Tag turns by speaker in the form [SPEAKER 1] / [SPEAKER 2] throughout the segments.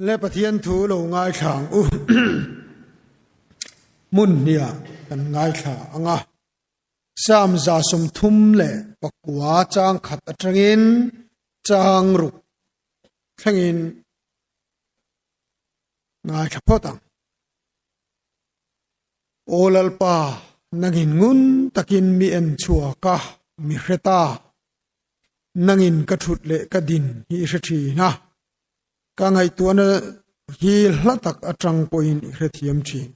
[SPEAKER 1] Le Pathian thu lo ngaithla ang u. Hmun hniah kan ngaithla ang a. Psalm 39 chang khat atangin chang ruk thlengin ngaithla phawt ang. Aw Lalpa, nangin ngun takin mi en chhuak a, mi hre ta. Nangin ka thut leh ka din hi i hre thin a, ka ngaihtuahna hi hla tak atang pawhin i hrethiam thin.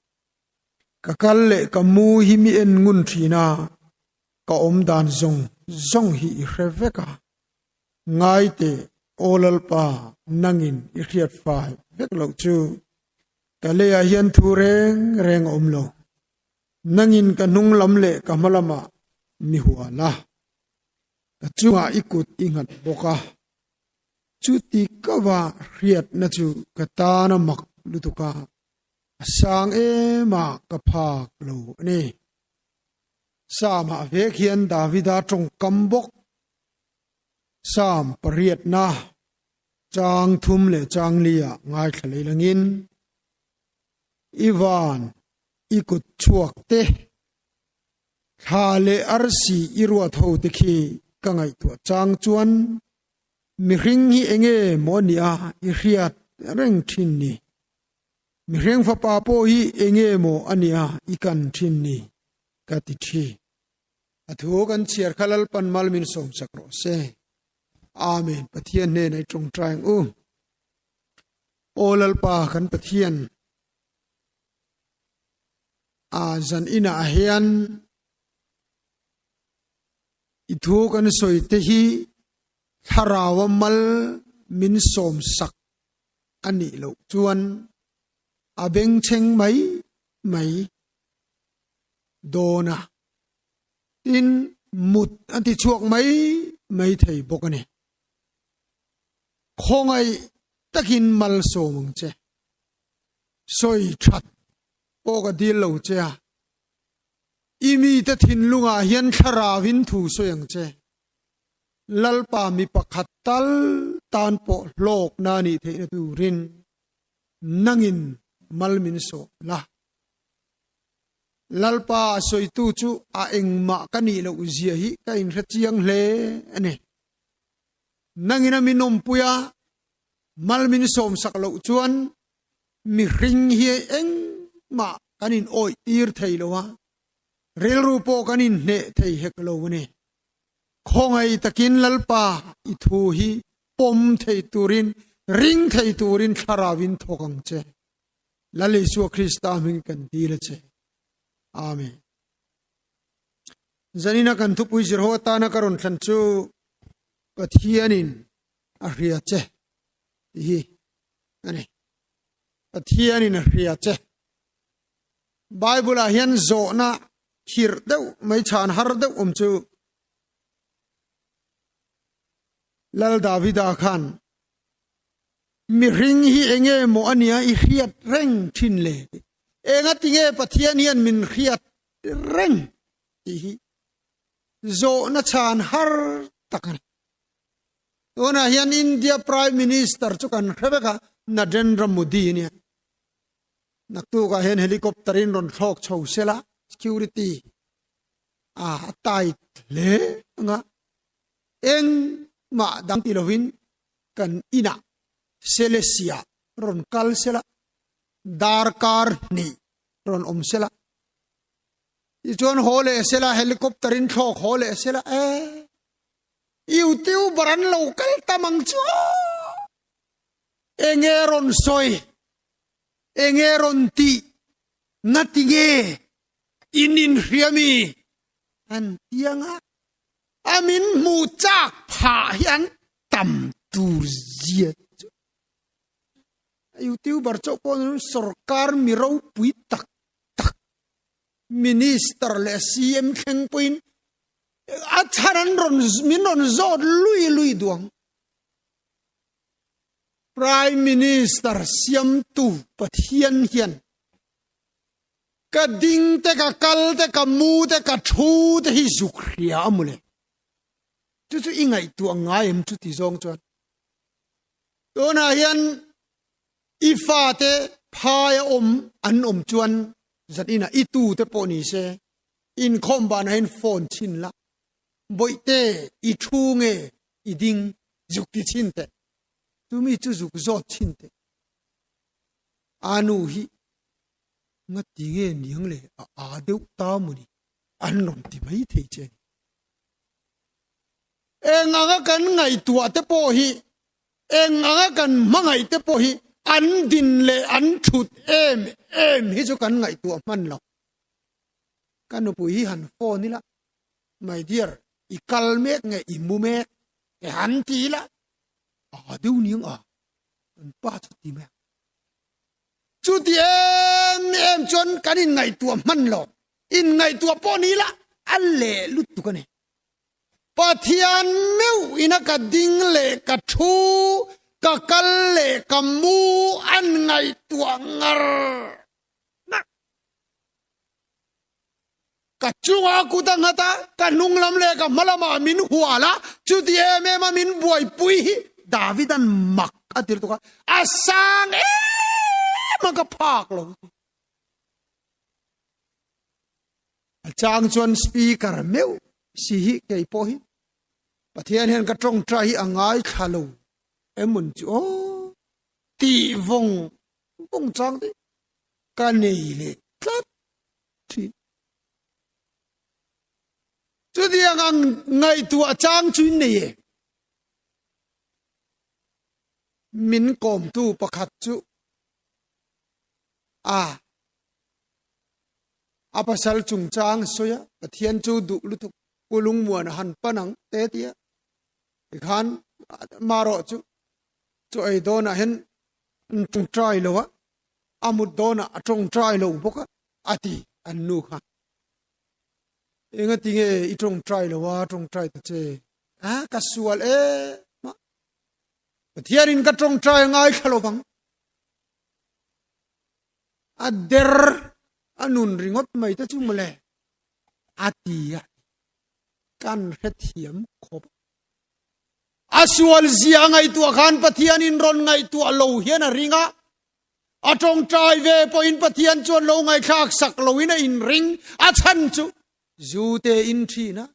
[SPEAKER 1] Ka kal leh ka mu hi mi en ngun thin a, ka awm dan zawng zawng hi i hre vek a. Ngai teh, Aw Lalpa, nangin i hriat fai vek loh chu ka leiah hian thu reng reng a awm lo. Nangin ka hnung lam leh ka hma lamah mi hual a, ka chungah i kut i nghat bawk a. Chuti kava hriatna chu ka tan a mak lutuk a, a sang em a ka phak lo a ni. Psalm-ah vek hian Davida tawngkam bawk Psalm pariatna chang thum leh chang li-ah ngaithla lei langin, I van, i kut chhuak te, thla leh arsi i ruat ho te khi ka ngaihtuah chang chuan mihring hi enge maw a nia i hriat reng thin ni. Mihring fapa pawh hi enge maw a nia i kan thin ni ka ti thi. A thu kan chhiar kha Lalpan mal min sawmsak rawh se. Amen. Pathian hnena i tawngtai ang u. Aw Lalpa kan Pathian, a zan inah hian i thu kan sawi te hi thlaraua mal min sawmsak a nih loh chuan a bengchheng mai mai dawn a, tin mut a ti chhuak mai mai thei bawk a ni. Khawngaih takin malsawm ang che. Sawi that pawh ka dil lo che a, i mite thinlungah hian thlarauin thu sawi ang che. Lalpa mi pakhat tal tan pawh hlawkna a nih theihna turin nangin mal min sawm la. Lalpa a sawitu chu a engmah ka nih loh zia hi ka inhre chiang hle a ni. Nangin a min awmpui a, mal min sawmsak loh chuan mihring hi engmah kan in awih tir thei lo a, rilru pawh kan in hneh thei hek lo a ni. Khawngaih takin Lalpa i thu hi pawm thei turin, ring thei turin thlarauin thawk ang che. Lal Isua Krista hming kan dil a che. Amen. Zanina kan thupui zir ho atana ka rawn thlan chu Pathianin a hria che tih hi a ni. Pathianin a hria che. Bible-ah hian zawhna khirh deuh mai chhan har deuh awm chu Lal Davida khan Mihring hi enge maw a nia i hriat reng thin le tih. Enga tinge Pathian hian min hriat reng tih hi zawhna chhan har tak a ni. Tunah hian India Prime Minister chu kan hre vek a, Narendra Modi a nia. Naktukah hian helicopter in rawn thlawk chho sela, security a tight hle ang a, engmah dang ti lovin kan inah Selesia rawn kal sela, darkar hnih rawn awm sela, tichuan haw leh sela, helicopter in thlawk haw leh sela, e YouTuber an lo kal tam ang chu aw! Enge rawn sawi, enge rawn tih, ngatinge in inhriami an ti anga A min hmuh chak phah hi an tam tur zia chu YouTuber chauh pawh ni sorkar mi ropui tak tak minister leh CM thleng pawhin a chhan an rawn min rawn zawt lui lui duang. Prime Minister siamtu Pathian hian Ka ding te, ka kal te, ka mu te, ka thu te hi zuk hria a mawle. Chu chu i ngaihtuah ngai em chuti zawng chuan. Tunah hian I fate phaia awm an awm chuan zan inah i tute pawh ni se inkhawm banah hian phone chhin la, Bawihte i thu nge i ding zuk ti chhin teh, chumi chu zuk zawt chhin teh. A nu hi ngati nge niang le a a deuh ta maw ni an rawn ti mai thei che a ni. Eng anga kan ngaihtuah te pawh hi Eng anga kan hmangaih te pawh hi an din leh an thut em em hi chu kan ngaihtuah hman lo. Ka nupui hi han phone ila, My dear, i kal mek nge i mu mek? E han ti ila, a deuh niang a, kan pa chu ti mai ang. Chuti em em chuan kan inngaihtuah hman lo, inngaihtuah pawh ni ila a leh lutuk a ni. Pathian meuh ina ka ding leh ka thu, ka kal leh ka mu an ngaihtuah ngar ngar. Ka chungah kut a nghat a, ka hnung lam leh ka hma lamah min hual a, chuti em em a min buaipui hi Davida'n mak a ti lutuk a, a sang em a ka phak lo. A chang chuan speaker meuh si hi kei pawh hi Pathian hian ka tawngtai hi a ngaithla lo emawn chu aw tih vawng vawng chang te ka nei leh tlat thin. Chutiang ang ngaihtuah chang chu in nei e. Min kawmtu pakhat chu a A pasal chungchang sawi a, Pathian chu duh lutuk Pu Lungmuana han pan ang te tia tikhan marawh chu chaw ei dawnah hian an tawngtai lo a, a mut dawnah a tawngtai lo bawk a, a ti an nu kha. Engati nge i tawngtai lo a, tawngtai ta che? A, ka sual em a, Pathianin ka tawngtai a ngaithla lo vang. A der a nun ringawt mai te chu mawle a ti a, kan hrethiam khawp a. A sual zia a ngaihtuah khan Pathianin rawn ngaihtuah lo hian a ring a, a tawngtai ve pawhin Pathian chuan lo ngaihthlak sak loin a inring, a chhan chu zu te in thin a.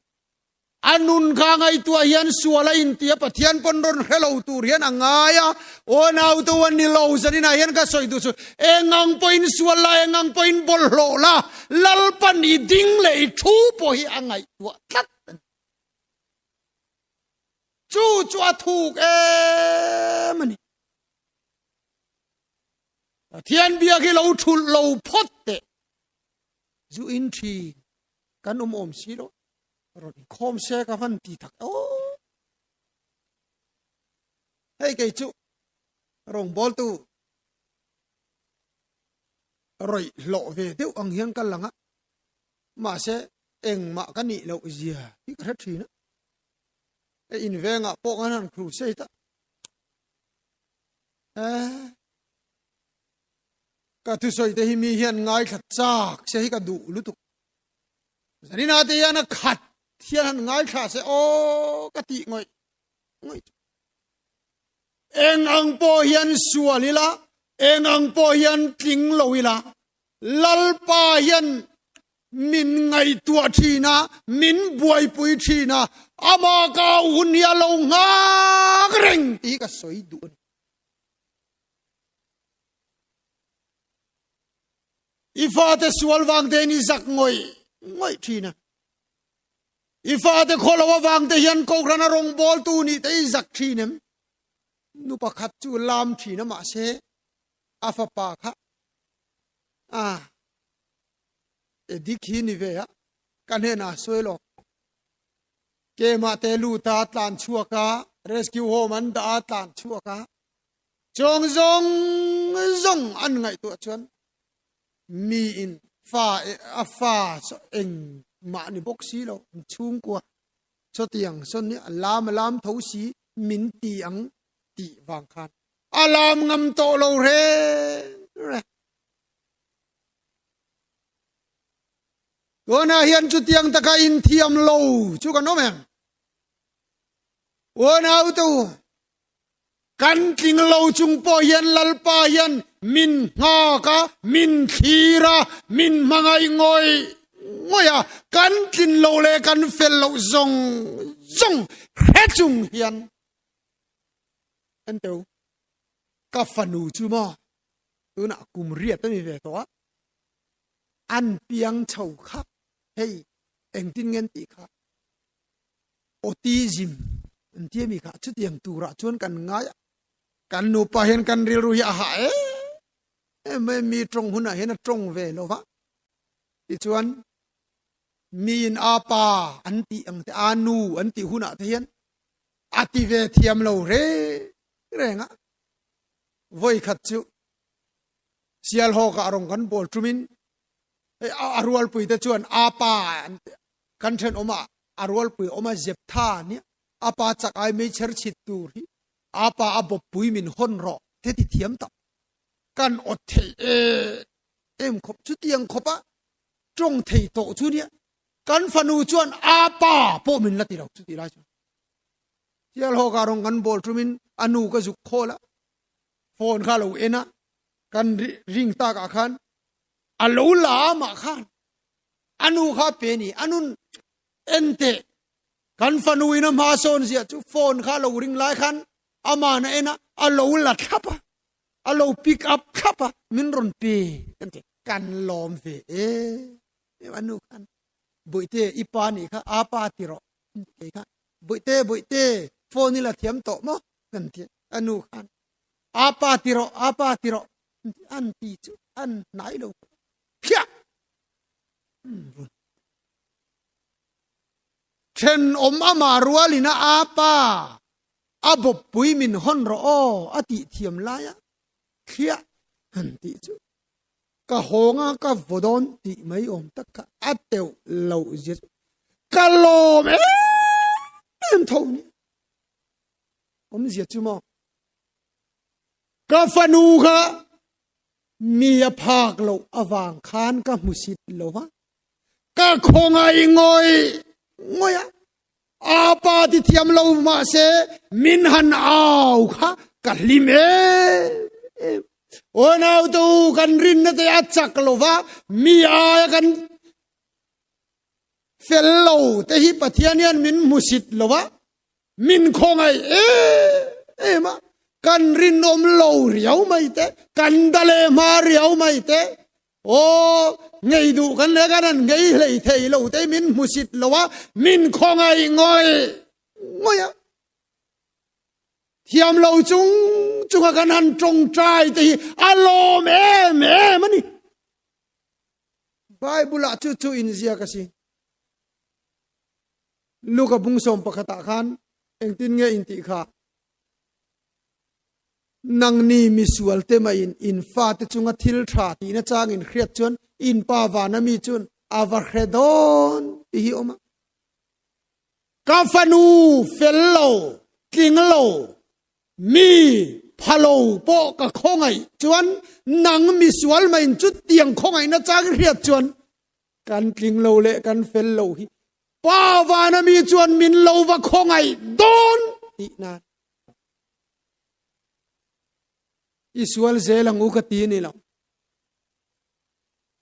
[SPEAKER 1] A nun kha ngaihtuah hian sual a inti a, Pathian pawn rawn hre lo tur hian a ngai a, aw naute u a ni lo, zaninah hian ka sawi duh chu, eng ang pawhin sual la, eng ang pawhin bawlhhlawh la, Lalpan i ding leh i thu pawh hi a ngaihtuah tlat a ni. Chu chu a thuk em a ni. Pathian biak hi lo thulh lo phawt teh, zu in thin kan awm awm si lo. Rawn inkhawm se ka van ti tak o. Hei kei chu rawngbawltu rawih hlawh ve deuh ang hian ka lang a, mahse engmah ka nih loh zia hi ka hre thin a. Hei invengah pawh kan han crusade a, eh ka thusawi te hi mi hian ngaithla chak se hi ka duh lutuk. Zanina te hian a khat hian han ngaithla se aw ka tih ngawih ngawih chu. Eng ang pawh hian sual ila, eng ang pawh hian tling lo ila, Lalpa hian min ngaihtuah thin a, min buaipui thin a, ama ka hun hi a lo nghak reng tih hi ka sawi duh a ni. I fate sual vang te hian i zak ngawih ngawih thin a. I fate khawlo avang te hian Kohhran a rawngbawltu nih te i zak thin em? Nu pakhat chu lam thin a mahse a fapa kha a edik hi ni ve a, ka hnenah sawi lo. Kemah te lut a tlan chhuak a, rescue home an dah a tlan chhuak a. Chawng zawng zawng an ngaihtuah chuan miin fa a fa eng mah ni bawk si lo an chhungkua chutiang sawn hi a lam a lam tho si min ti ang tih vang khan a lam ngam tawh lo reng reng. Tunah hian chutiang taka inthiam lo chu kan awm em? Unau te u. Kan tling lo chung pawh hian Lalpa hian min nghak a, min thlir a, min hmangaih ngawih ngawih a, kan tlin lo leh kan fel loh zawng zawng hre chung hian Enteu, ka fanu chu maw tunah kum riat a ni ve tawh a, an piang chho kha hei engtin nge an tih kha Autism an ti ami kha chutiang turah chuan kan ngai a, kan nupa hian kan rilru hi a hah em em mai mi tawng hunah hian a tawng ve lo va, tichuan miin a pa an tih ang te a nu an tih hunah te hian a ti ve thiam lo reng reng a, vawi khat chu Sialhawkah rawng kan bawl tumin hei a rualpui te chuan a pa an ti a. Kan thenawm ah a rualpui awm a zep tha nia, a pa chak ai meichher chhit tur hi a pa a bawppui min hawn rawh te ti thiam tak. Kan awt thei em em khawp chutiang khawp a tawng thei tawh chu nia, kan fanu chuan a pa pawh min la ti lo chuti lai chuan. Sialhawk ah rawng kan bawl tumin a nu ka zuk khawl a, phone kha a lo en a, kan ring tak ah khan a lo la amah khan A nu kha pe ni, a nun en teh. Kan fanu in a hma sawn ziah chu phone kha a lo ring lai khan aman a en a, a lo la thlap a, a lo pick up thlap a, min rawn pe kan ti. Kan lawm ve e, a nu khan Bawihte i pa nih kha a pa ti rawh kei khan Bawihte Bawihte phone i la thiam tawh maw kan ti a nu khan a pa ti rawh a pa ti rawh an ti chu an hnai lo phiah. Thenawm ama rualin a apa a bawppui min hawn rawh aw a tih thiam laia thliah han tih chu ka hawng a ka vaw dawn tih mai awm tak kha a teuh loh zia chu ka lawm em em tho ni. Awmzia chu maw ka fanu kha Mi a phak loh avang khan ka hmusit lo va, ka khawngaih ngawih ngawih a. A pa ti thiam lo mahse min han au kha ka hlim em em. Aw naute u, kan rinna te a chak lo va, mi aia kan fel lo te hi Pathian hian min hmusit lo va, Min khawngaih em em a, kan rinawm lo riau mai te, kan da leh hma riau mai te, aw ngei duh kan leh kan han ngei hlei thei lo te min hmusit lo a, min khawngaih ngawih ngawih a. Thiam lo chung chunga kan han tawngtai te hi a lawm em em a ni. Bible ah chu chu inziak a si. Luka bung sawm pakhatah khan engtin nge in tih kha? Nangni misual te maiin in fate chunga thil tha tihna chang in hriat chuan in pa vana mi chuan a va hre dawn tih hi awm a. Ka fanu fel lo, tling lo, mi pha lo pawh ka khawngaih chuan nang misual maiin chutiang khawngaihna chang i hriat chuan Kan tling lo leh kan fel lo hi Pa vana mi chuan min lo va khawngaih dawn tih nan i sual zel ang u ka ti ni lo.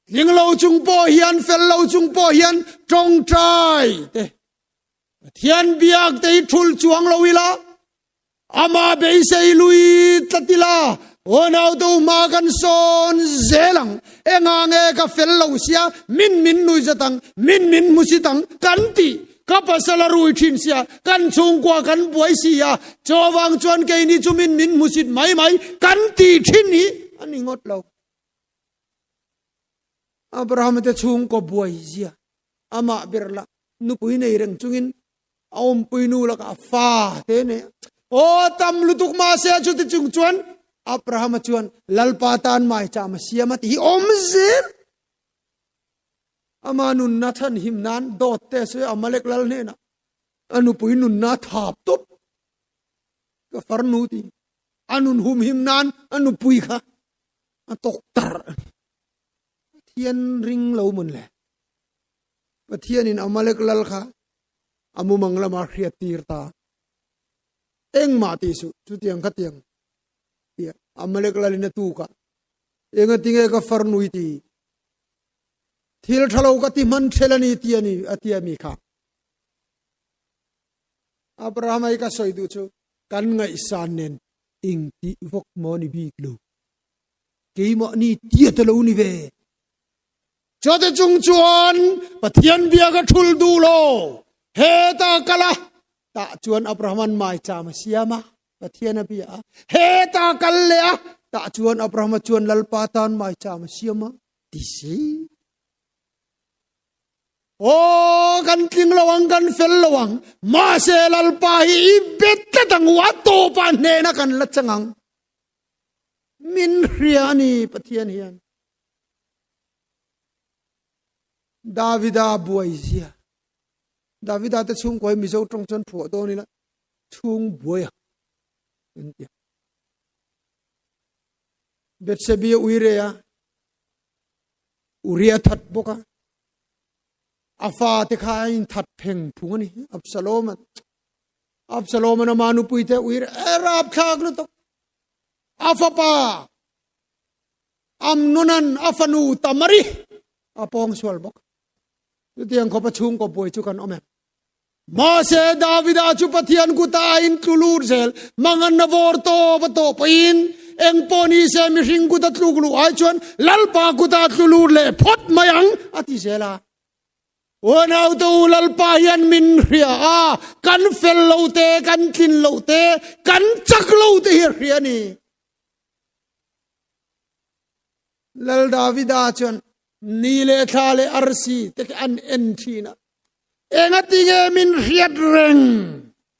[SPEAKER 1] Tling lo chung pawh hian fel lo chung pawh hian tawngtai te Pathian biak te hi thul chuang lo ila Amah beisei lui tlat ila, aw naute u hma kan sawn zel ang, enga nge ka fel lo sia, min min nui zat ang, min min hmu sit ang, kan ti, ka pasal a rui thin sia, kan chhungkua kan buai si a, chuvang chuan keini chu min min hmu sit mai mai kan ti thin hi a ni ngawt lo. Abraham te chhungkaw buai zia, amah ber lah nupui nei reng chungin A awmpui nu lakah fa te nei a. Aw tam lutuk mahse a chuti chung chuan Abrahama chuan Lalpa tan maicham a siam a ti hi awm zel. Ama nunna chhan him nan dawt te a sawi a, Amalek lal hnenah a nupui nunna a thap tawp. Ka farnu ti a nun hum him nan a nupui kha a tawk tar a ni. Pathian ring lo mun le. Pathianin Amalek lal kha a mumang lama hriat tir ta. Engmah tih suh, chutiang khatiang tia Amalek lalin a tuk a, Engatinge ka farnui ti? Thil tha lo ka ti hman ṭhel a ni ti a ni, a ti a mi kha. Abraham ai ka sawi duh chu kan ngaihsan nen ing tih vawk maw ni bik lo. Keimah ni tia te lo ni ve. Chute chung chuan Pathian bia ka thul duh lo. Heta kala tah chuan Abrahaman maicham a siam a, Pathian a bia a. Heta kal leh a, tah chuan Abrahama chuan Lalpa tan maicham a siam a, ti si. Aw, kan tling lo ang, kan fel lo ang, mahse Lalpa hi i bet tlat ang u, a tawpah hnehna kan la chang ang. Min hria a ni Pathian hian. Davida buai zia. Davida te chhungkua hi Mizo tawng chuan phuah dawn ila chhung buai ang an ti a. Bethsebi a uire a, Uri a that bawk a, a fa te kha a in that pheng phung a ni. Absalom a Absalom an ama nupui te uire e rapthlak lutuk. A fapa Amnonan a fanu Tamari a pawng sual bawk. Chutiang khawpa chhungkaw buai chu kan awm em? Mahse Davida chu Pathian kuta a intlu lut zel, manganna vawr tawp a tawh pawhin eng pawh ni se mihring kuta tluk luh ai chuan Lalpa kuta tlu lut leh phawt mai ang a ti zel a. Unaute u Lalpa hian min hria a, kan fel lo te, kan tlin lo te, kan chak lo te hi a hria a ni. Lal Davida chuan ni leh thla leh arsi te khi an en thin a, engati nge min hriat reng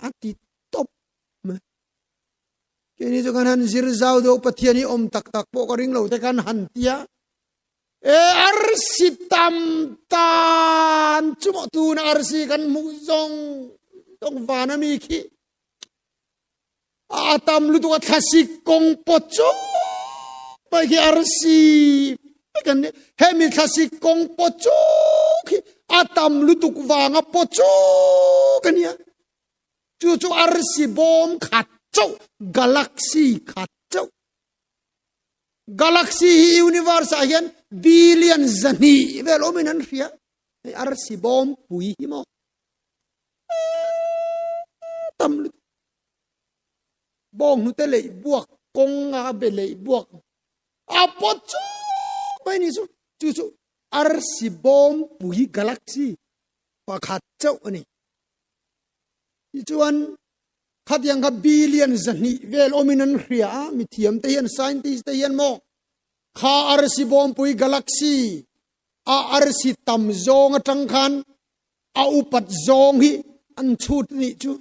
[SPEAKER 1] a ti tawp mai. Keini chu kan han zir zau deuh Pathian hi awm tak tak pawh ka ring lo te kan han tia. E arsi tam tan chu maw tuna arsi kan hmuh zawng zawng van ami khi a tam lutuk a thlasik kawng pawt chu mai khi arsi kan ni hemi thlasik kawng pawt chu khi a tam lutuk vanga pawt chu ka nia chu chu arsi bawm khat chauh galaxy khat chauh galaxy hi universe ah hian billion 200 vel awmin an hria hei arsi bawm pui hi maw tam lutuk bawng hnute leih buak kawng a be leih buak a pawt chu mai ni chu chu chu arsi bawm pui galaxy pakhat chauh ani tichuan khatiang kha billion 200 vel awmin an hria a mi thiam te hian scientist te hian maw kha arsi bawm pui galaxy a arsi tam zawng atang khan a upat zawng hi an chhut nih chu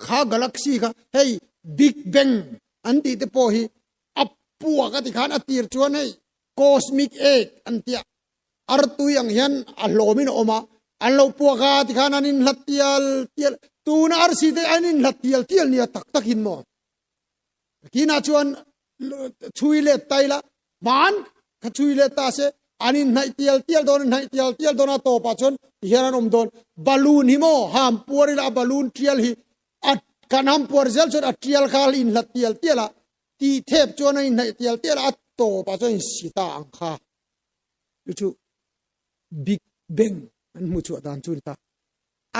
[SPEAKER 1] kha galaxy kha hei big bang an tih te pawh hi a puak a ti khan a tir chuan hei cosmic egg an tia artui ang hian a hlawmin a awm a an lo puak a ti khan an inhlat tial tial tuna arsi te an inhlat tial tial nia tak takin maw kinah chuan chhui let tai la hman kha chui leh ta se an in hnaih tial tial dawn in hnaih tial tial dawn a tawpah chuan tihian an awm dawn balloon hi maw ham puar ila a balloon tial hi a kan ham puar zel chuan a tial kha in hlat tial tial a ti thep chuan a in hnaih tial tial a tawpah chuan in si ta ang kha chu chu big bang an hmuh chhuah dan chu ni ta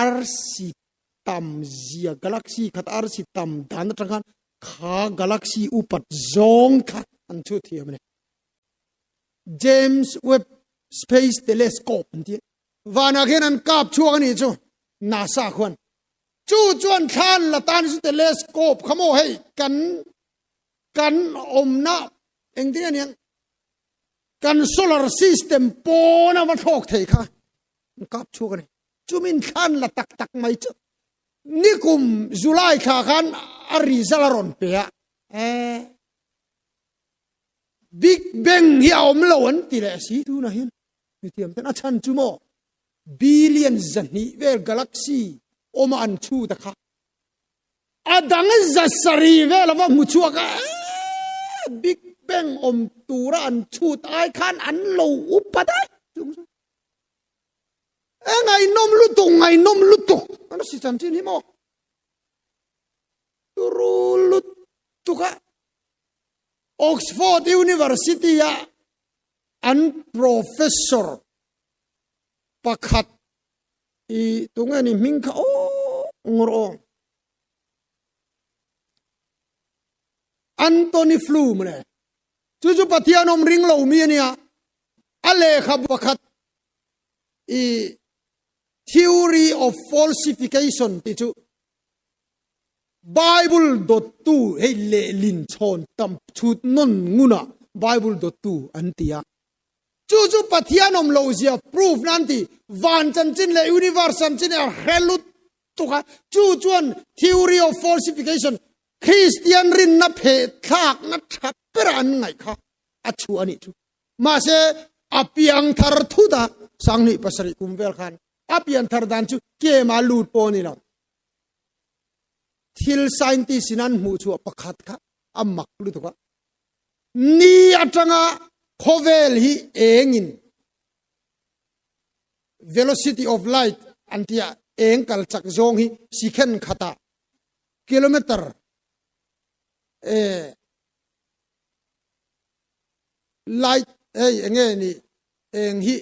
[SPEAKER 1] arsi tam zia galaxy khat arsi tam dan atang khan Kha galaxy upat zawng kha an chhut thiam a ni. James Webb Space Telescope an ti. Vanah khian an kap chhuak a nih chu NASA khuan. Chu chuan thlan la tan chu telescope kha maw hei kan kan awmna engtin a niang kan solar system pawn a va thlawk thei kha an kap chhuak a ni. Chumin thlan la tak tak mai chu Nikum July thla khan a result a rawn pe a, eh Big Bang hi a awm lo an ti leh si tunah hian mithiam ten a chhan chu maw billion 200 vel galaxy awma an chhut a kha a dang 700 vel ava hmu chhuak a Big Bang awm tura an chhut ai khan an lo upa daih chung chu. E ngaihnawm lutuk, ngaihnawm lutuk. Kan si chanchin hi maw? Turu lutuk a. Oxford University a an professor pakhat i tunge ni hming kha aw ngawr aw. Antony Flew mawle. Chu chu Pathian awm ring lo mi ania. A lehkha pakhat i theory of falsification ti chu Bible dawttu hei lehlin chhawn tam chhut nawn ngunah Bible dawttu an ti a. Chu chu Pathian awm loh zia proof na an ti. Van chanchin leh universe chanchin a hre lutuk a. Chu chuan theory of falsification Kristian rinna pheh thlakna tha bera an ngaih kha a chhuah a nih chu. Mahse a piangthar thut a, 2007 kum vel khan a pianthar dan chu kem a lut pawh a ni lo. Thil scientist in an hmuh chhuah pakhat kha a mak lutuk a. Ni atanga khawvel hi engin velocity of light an tia eng kal chak zawng hi sikhen khatah kilometer eh light hei enge ni eng hi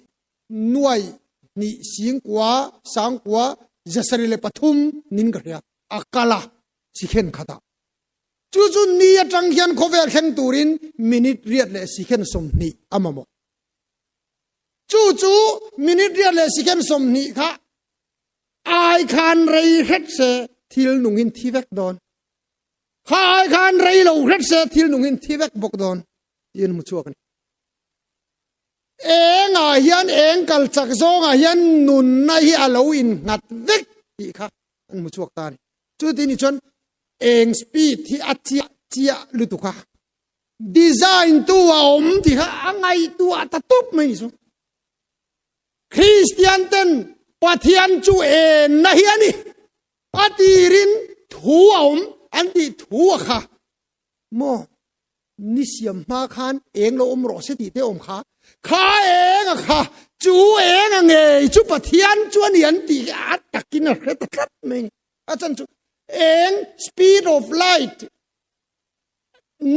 [SPEAKER 1] nuai hnih singkua sangkua zasarih leh pathum nin ka hria a kal a sikhen khatah chu chu ni atang hian khawvel thleng turin minute riat leh sikhen 20 a mamawh chu chu minute riat leh sikhen 20 kha ai khan rei hret se thil nungin thi vek dawn kha ai khan rei lo hret se thil nungin thi vek bawk dawn tiin mu chhuak a ni. Engah hian eng kal chak zawngah hian nunna hi a lo innghat vek tih kha an hmu chhuak ta a ni. Chuti ni chuan eng speed hi a chiah chiah lutuk a, design tu a awm tih kha a ngaihtuah ta tawp mai ni chu. Kristian ten Pathian chu enna hi a ni. A tirin thu a awm an tih thu a kha maw? Ni siam hma khan eng lo awm rawh se tih te awm kha, kha eng a kha, chu eng a ngei chu Pathian chu a ni an tih hi a takin a hre ta tlat mai ni. A chan chu eng speed of light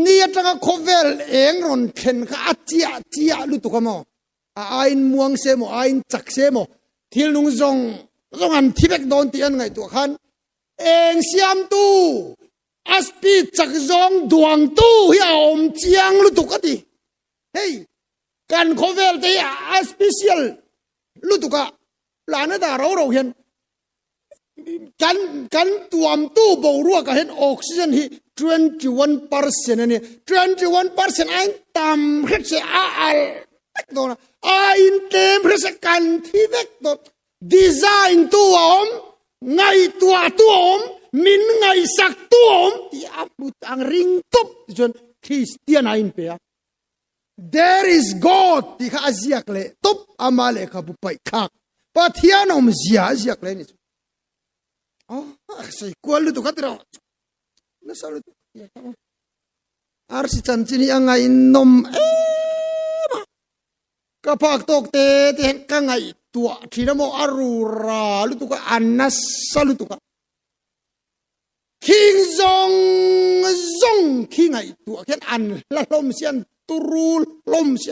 [SPEAKER 1] ni atanga khawvel eng rawn thlen kha a chiah chiah lutuk a maw? A aiin muang se maw, aiin chak se maw, thil nung zawng zawng an thi vek dawn tih an ngaihtuah khan eng siamtu A speed chak zawng duangtu hi a awm chiang lutuk a ti. Hei, kan khawvel te hi a special lutuk a, planet ah ro ro hian kan kan tuamtu boruak ah hian oxygen hi 21% a ni. 21% aiin tam hret se a al vek dawn a, aiin tlem hret se kan thi vek dawn. Design tu a awm, ngaihtuah tu a awm, min ngaihsak tu a awm tih a hmu ang ring tawp ti chuan Kristian a inpe a. There is God tih kha a ziak leh tawp ama lehkhabu paih thlak Pathian awmzia a ziak leh a ni chu. Oh, sawi kual lutuk a tiraw. Nasa lutuk. Arsi chanchin hi a ngaihnawm em a. Ka phak tawk te te hian ka ngaihtuah thin a maw a ru ra lutuk a, a nasa lutuk a. Khing zawng zawng khi ngaihtuah khian an hla hlawm si, an turu hlawm si,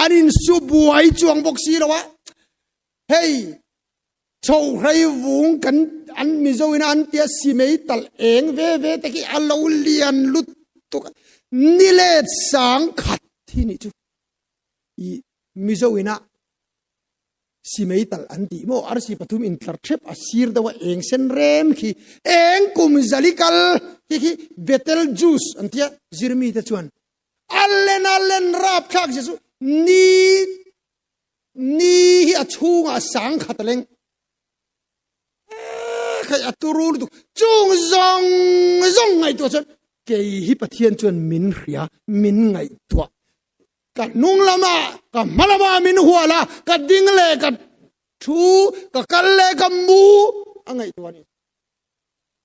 [SPEAKER 1] an insu buai chuang bawk si lo a. Hei chho hrei vung kan an Mizo in an tia simei tal eng ve ve te khi a lo lian lutuk a, ni let sang khat hi nih chu. I Mizo ina simei tal an tih maw arsi pathum intlar thep a sir deuh a eng sen rem khi eng kum zali kal khi khi Betel juice an tia zirmi te chuan allen allen rap thlak zia chu ni ni hi a chhungah sang khat a leng khai a turu lutuk chung zawng zawng ngaihtuah chuan kei hi Pathian chuan min hria min ngaihtuah ka hnung lama ka hma lama min hual a ka ding leh ka thu ka kal leh ka mu a ngaihtuah ni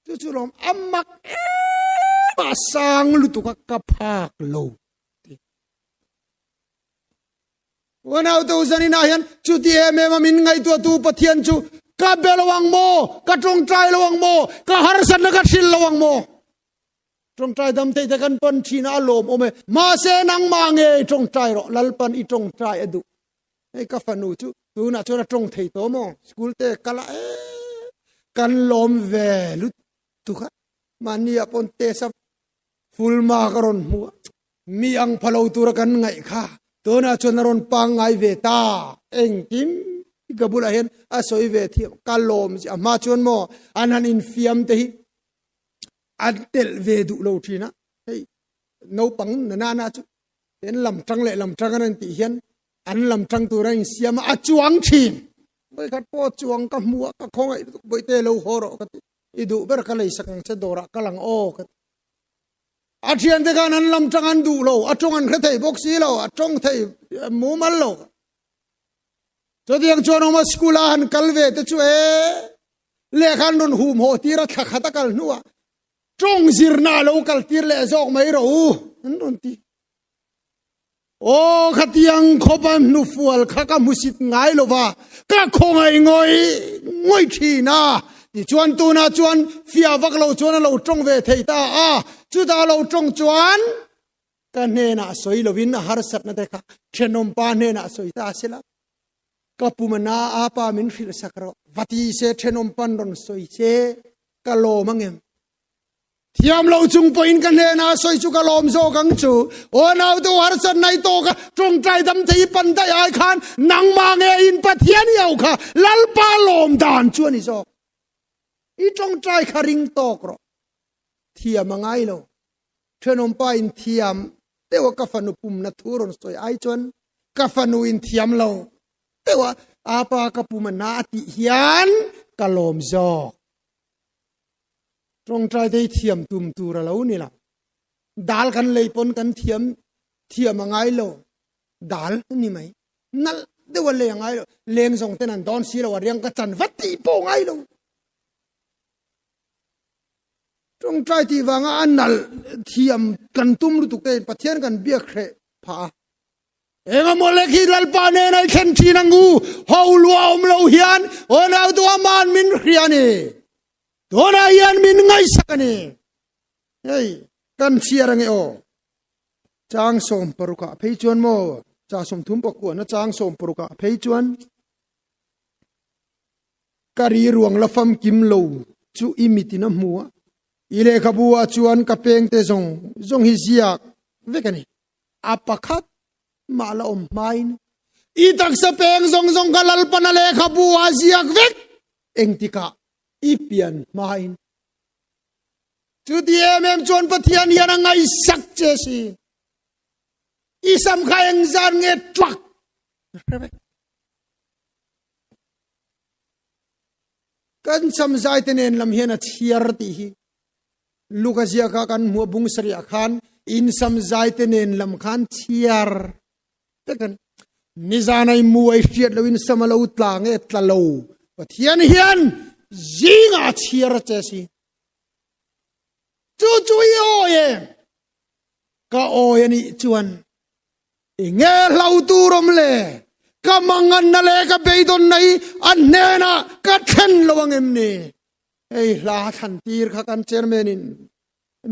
[SPEAKER 1] chu chu lawm a mak em a sang lutuk a ka phak lo Unau te zanin ah hian chuti em em a min ngaihtuah tu Pathian chu ka be lo ang maw ka tawngtai lo ang maw ka harsatna ka hrilh lo ang maw? Tawngtai dam thei te kan pan thin a lawm awm e. Mahse nangmah ngei tawngtai rawh Lalpan i tawngtai a duh. Hei ka fanu chu tunah chuan a tawng thei tawh maw? School te kal a e kan lawm ve lutuk a. Mahni ah pawn test a full mark a rawn hmu a. Mi ang pha lo tura kan ngaih kha tunah chuan a rawn pangngai ve ta. Engkim ka bulah hian a sawi ve thiam ka lawm chi a hma chuan maw an han infiam te hi an telh ve duh lo thin a. Hei naupang nana chu ten lam tang leh lam tang an tih hian an lam tang tura insiam a, a chuang thin. Vawikhat pawh chuang ka hmu a, ka khawngaih lutuk bawihte lo haw rawh ka ti. I duh ber ka lei sak ang che dawrah ka lang aw ka ti. A thiante khan an lam tang an duh lo, a tawng an hre thei bawk si lo, a tawng thei mumal lo. Chutiang chuan awm a school a han kal ve te chu e lehkha an rawn hum haw tir a thla khat a kal hnuah tawng zirna a lo kal tir leh zawk mai rawh u an rawn ti. Aw khatiang khawp a hnufual kha ka hmusit ngai lo va, ka khawngaih ngawih ngawih thin a. Tichuan tunah chuan fiah vak lo chuan a lo tawng ve thei ta a, chutah a lo tawng chuan ka hnenah sawi lovin a harsatna te kha thenawmpa hnenah sawi ta a sila. Ka pumana a pa min hrilh sak rawh, va ti se thenawmpan rawn sawi se ka lawm angem? Thiam lo chung pawhin ka hnenah sawi chu ka lawm zawk ang chu. Aw naute harsat nai tawk a tawngtai dam thei i pan daih ai khan nangmah nge in Pathian i au kha Lalpa lawm dan chu a ni zawk. I tawngtai kha ring tawk rawh. Thiam a ngai lo. Thenawmpa in thiam deuh a ka fanu pumna thu rawn sawi ai chuan ka fanu in thiam lo deuh a apa ka pum a na a tih hian ka lawm zawk. Tawngtai te hi thiam tum tur a lo ni lo. Dal kan lei pawn kan thiam thiam a ngai lo. Dal ni mai. Nalh deuh a lei a ngai lo. Leng zawng ten an dawn si lo a riang ka chan vat tih pawh ngai lo. Tawngtai tih vanga a nalh thiam kan tum lutuk te Pathian kan biak hreh phah a. Engemaw lek hi Lalpa nen a i thlen thin ang u, ho lua awm lo hian aw nau tu aman min hria a ni. Tunah hian min ngaihsak a ni. Hei, kan chhiar ange aw. Chang 16 ah phei chuan maw, cha 30 pakuana chang 16 ah phei chuan ka ri ruang la famkim lo chu i mitin a hmu a. I lehkhabu ah chuan ka pengte zawng zawng hi ziak vek a ni. A pakhat mah la awm hmain i taksa peng zawng zawng kha Lalpana lehkhabu ah ziak vek engtikah i pian hmain. Chuti em em chuan Pathian hian a ngaihsak che si. I sam kha engzat nge tlak hre vek. Kan sam zai te nen lam hian a chhiar tih hi Luka ziaka kan hmuh bung sarih ah khan in sam zai te nen lam khan chhiar vek a ni. Nizan ai mu ai hriat lo in sam a lo tla nge tla lo Pathian hian zingah a chhiar a che si. Chu chu i awi em? Ka awi a nih chuan i nge hlo tur awm le? Ka manganna leh ka beidawnna hi a hnenah ka thlen lo ang em ni? Hei hla thlan tir kha kan chairman in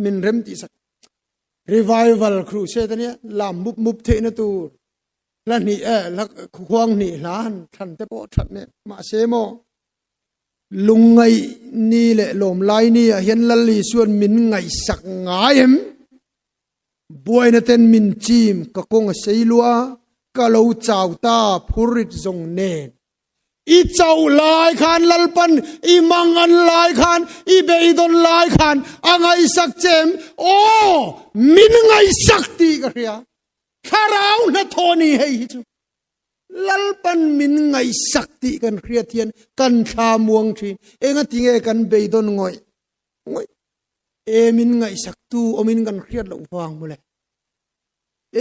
[SPEAKER 1] min rem tih sak. Revival crusade ania lam mup mup theihna tur hla hnih eh hla khuang hnih hla han thlan te pawh that ne mahse maw lungngaih ni leh lawm lai ni ah hian Lal Isuan min ngaihsak ngai em? Buaina ten min chim ka kawng a sei lua ka lo chau ta phurrit zawng nen. I chauh lai khan Lalpan i mangan lai khan i beidawn lai khan a ngaihsak che em? Aw, min ngaihsak tih ka hria. Thlarau hnathawh ni hei hi chu. Lalpan min ngaihsak tih kan hriat hian kan thla muang thin. Engati nge kan beidawn ngawih ngawih? E min ngaihsak tu awmin kan hriat loh vang mawle.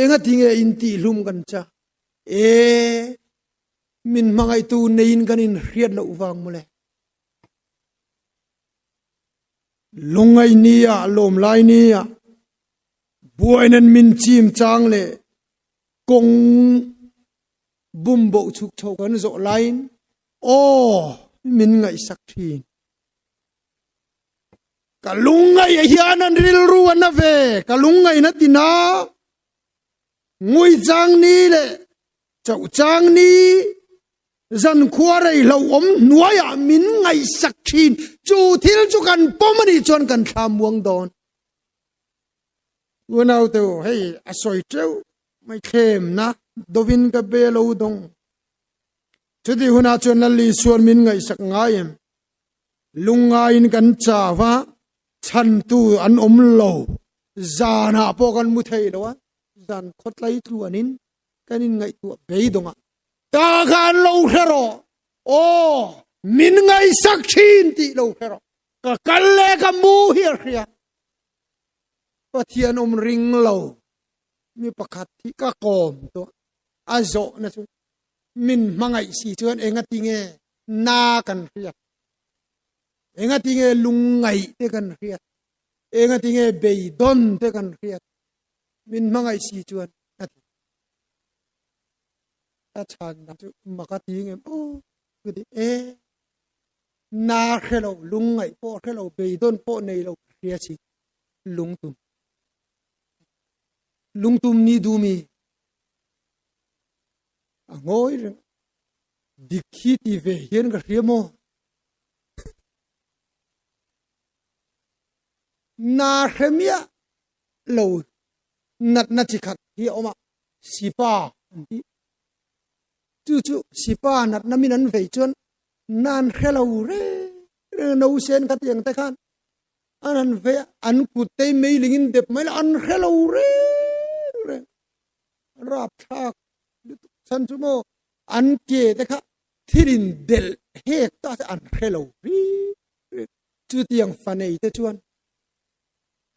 [SPEAKER 1] Engati nge intihhlum kan cha? E Min hmangaihtu neiin kan inhriat loh vang mawle. Lungngaih ni ah, lawm lai ni ah, buainan min chim chang le kong bumboh chuk chho kan zawh laiin aw min ngaihsak thin. Ka lungngaih ah hian an rilru a na ve, ka lungngaihna tina ngui chang ni leh chauh chang ni zan khua rei hlo awm hnuaiah min ngaihsak thin. Chu thil chu kan pawm a nih chuan kan thla muang dawn. Unau te u, hei a sawi teuh mai thlemna dovin ka be lo dawng. Chuti hunah chuan Lal Isuan min ngaihsak ngai em? Lungngaiin kan chau a, chhantu an awm lo. Zanah pawh kan mu thei lo a, zan khawtlai tluanin kan inngaihtuah beidawng a. Ta kha an lo hre rawh, aw, min ngaihsak thin tih lo hre rawh. Ka kal leh ka mu hi a hria. Pathian awm ring lo mi pakhat hi ka kawm tawh a zawhna chu min hmangaih si chuan engati nge na kan hriat engati nge lungngaih te kan hriat engati nge beidawn te kan hriat min hmangaih si chuan a ti a chhan dan chu maka ti ngem aw ka ti e na hre lo lungngaih pawh hre lo beidawn pawh nei lo hria si lungtum lungtum ni dumi a ngawi reng dik hi ti ve hian ka hria maw na hre miah lo natna chi khat hi a awm a sipa an ti chu chu sipa natna min an vei chuan nan hre lo re re no sen kha tiang te khan an han vei a an kut te meiling in dep mai la an hre lo reng reng rapthlak lutuk chhan chu maw an ke te kha thil in delh hek ta se an hre lo ri ri chutiang fa nei te chuan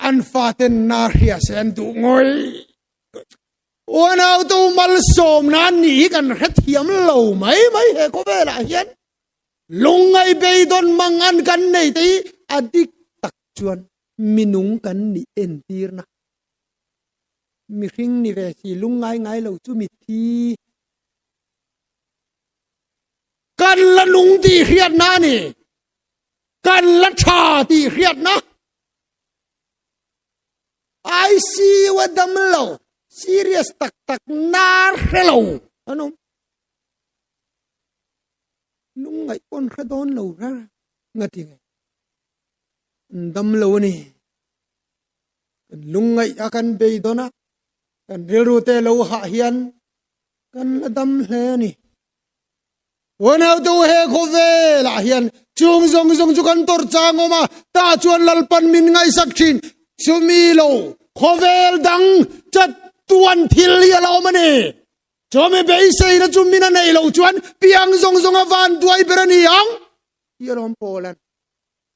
[SPEAKER 1] an fa ten na hria se an duh ngawi unau tu malsawm na ni hi kan hre thiam lo mai mai he khawvelah hian lungngai beidawn mang an kan nei te hi a dik tak chuan minung kan nih entirna mihring ni ve si lungngai ngai lo chu mitthi kan la nung tih hriatna a ni kan la tha tih hriatna ICU a dam lo serious tak tak nar hre lo an awm lungngaih pawn hre dawn lo ra ngati nge an dam lo a ni kan lungngaih a kan beidawn a kan rilru te lo hah hian kan la dam hle a ni unau tu he khawvelah hian chung zawng zawng chu kan tawrh chang awm a ta chuan lalpan min ngaihsak thin chumi lo khawvel dang chatuan thil hi a la awm a ni chumi beiseina chu min a nei lo chuan piang zawng zawng a van duai ber a ni ang hi a lawm Paulan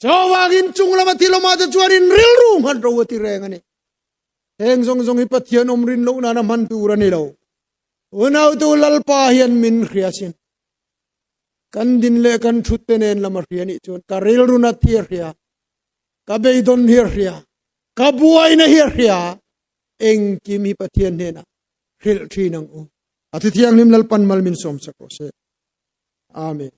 [SPEAKER 1] Chuvangin chung lama thil awmah te chuan in rilru nghat ro a ti reng a ni. Heng zawng zawng hi Pathian awm rin loh nana hman tur a ni lo. Unautu Lalpa hian min hria sin. Kan din leh kan thut te nen lama hria nih chuan ka rilru nat hi a hria, ka beidawn hi a hria, ka buaina hi a hria. Engkim hi Pathian hnenah hrilh thin ang u. A Thithianghlim Lalpan mal min sawm sak rawh se. Amen.